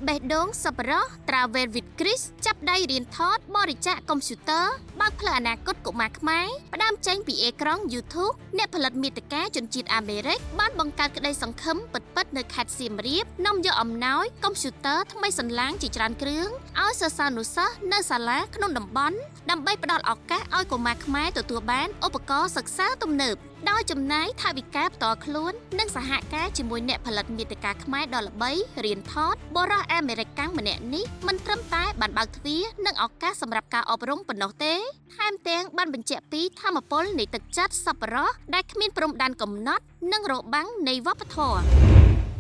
បេះដូងសប្បុរស Travel with Chris ចាប់ដៃរៀនថតបរិច្ចាគកុំព្យូទ័របើកផ្លូវអនាគតកុមារខ្មែរផ្ដើមចេញពីអេក្រង់ YouTube អ្នកផលិតមាតិកាជនជាតិអាមេរិកបានបង្កើតក្តីសង្ឃឹមពិតៗនៅខេត្តសៀមរាបនាំយកអំណោយកុំព្យូទ័រថ្មីសន្លាងជាច្រើនគ្រឿងឲ្យសិស្សានុសិស្សនៅសាលាក្នុងតំបន់ដើម្បីផ្ដល់ឱកាសឲ្យកុមារខ្មែរទទួលបានឧបករណ៍សិក្សាទំនើបដោយចំណាយថវិកាផ្ទាល់ខ្លួននិងសហការជាមួយអ្នកផលិតមាតិកាខ្មែរដ៏ល្បីរៀនថតបុរសអាមេរិកកាំងម្នាក់នេះមិនត្រឹមតែបានបើកទ្វារនិងឱកាសសម្រាប់ការអប់រំប៉ុណ្ណោះទេថែមទាំងបានបញ្ជាក់ពីថាមពលនៃទឹកចិត្តសប្បុរសដែលគ្មានព្រំដែនកំណត់និងរបាំងនៃវប្បធម៌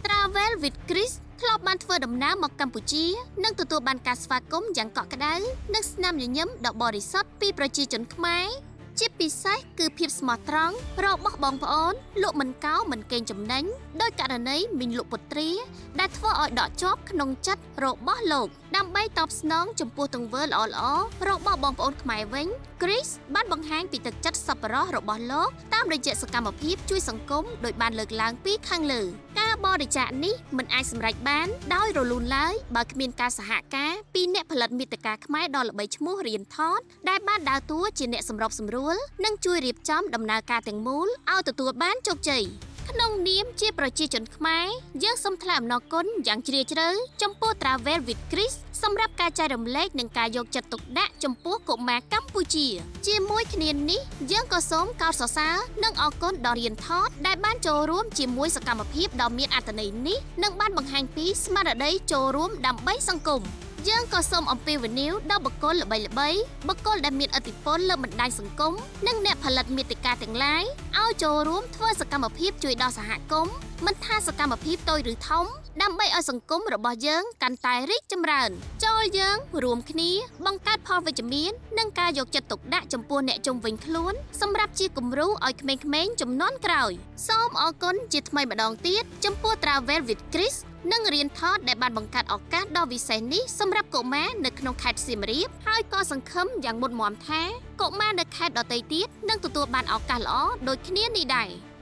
Travel with Chris ធ្លាប់បានធ្វើដំណើរមកកម្ពុជានិងទទួលបានការស្វាគមន៍យ៉ាងកក់ក្ដៅនិងស្នាមញញឹមដ៏បរិសុទ្ធពីប្រជាជនខ្មែរជាពិសេសគឺភាពស្មោះត្រង់របស់បងប្អូនលក់មិនកោមិនកេងចំណេញដោយករណីមីងលក់ពុទ្រាដែលធ្វើឲ្យដកជាប់ក្នុងចិត្តរបស់លោកដើម្បីតបស្នងចំពោះទង្វើល្អៗរបស់បងប្អូនខ្មែរវិញ Chris បានបង្ហាញពីទឹកចិត្តសប្បុរសរបស់លោកតាមរយៈសកម្មភាពជួយសង្គមដោយបានលើកឡើងពីខាងលើការបរិច្ចាគនេះមិនអាចសម្រេចបានដោយរលូនឡើយបើគ្មានការសហការពីអ្នកផលិតមាតិកាខ្មែរដ៏ល្បីឈ្មោះរៀនថតដែលបានដើរតួជាអ្នកសម្របសម្រួលនិងជួយរៀបចំដំណើរការទាំងមូលឲ្យទទួលបានជោគជ័យក្នុងនាមជាប្រជាជនខ្មែរយើងសូមថ្លែងអំណរគុណយ៉ាងជ្រាលជ្រៅចំពោះ Travel with Chris សម្រាប់ការចែករំលែកនិងការយកចិត្តទុកដាក់ចំពោះកុមារកម្ពុជាជាមួយគ្នានេះយើងក៏សូមកោតសរសើរនិងអរគុណដល់រៀនថតដែលបានចូលរួមជាមួយសកម្មភាពដ៏មានអត្ថន័យនេះនិងបានបង្ហាញពីស្មារតីចូលរួមដើម្បីសង្គមយើងក៏សូមអំពាវនាវដល់បុគ្គលល្បីៗបុគ្គលដែលមានឥទ្ធិពលលើបណ្ដាញសង្គមនិងអ្នកផលិតមាតិកាទាំងឡាយឲ្យចូលរួមធ្វើសកម្មភាពជួយដល់សហគមន៍មិនថាសកម្មភាពតូចឬធំដើម្បីឲ្យសង្គមរបស់យើងកាន់តែរីកចម្រើនចូលយើងរួមគ្នាបង្កើតផលវិជ្ជមាននិងការយកចិត្តទុកដាក់ចំពោះអ្នកជុំវិញខ្លួនសម្រាប់ជាគំរូឲ្យក្មេងៗជំនាន់ក្រោយសូមអរគុណជាថ្មីម្ដងទៀតចំពោះ Travel with Chris និងរៀនថតដែលបានបង្កើតឱកាសដ៏វិសេសនេះសម្រាប់កុមារនៅក្នុងខេត្តសៀមរាបហើយក៏សង្ឃឹមយ៉ាងមុតមមថាកុមារនៅខេត្តដទៃទៀតនឹងទទួលបានឱកាសល្អដូចគ្នានេះដែរ។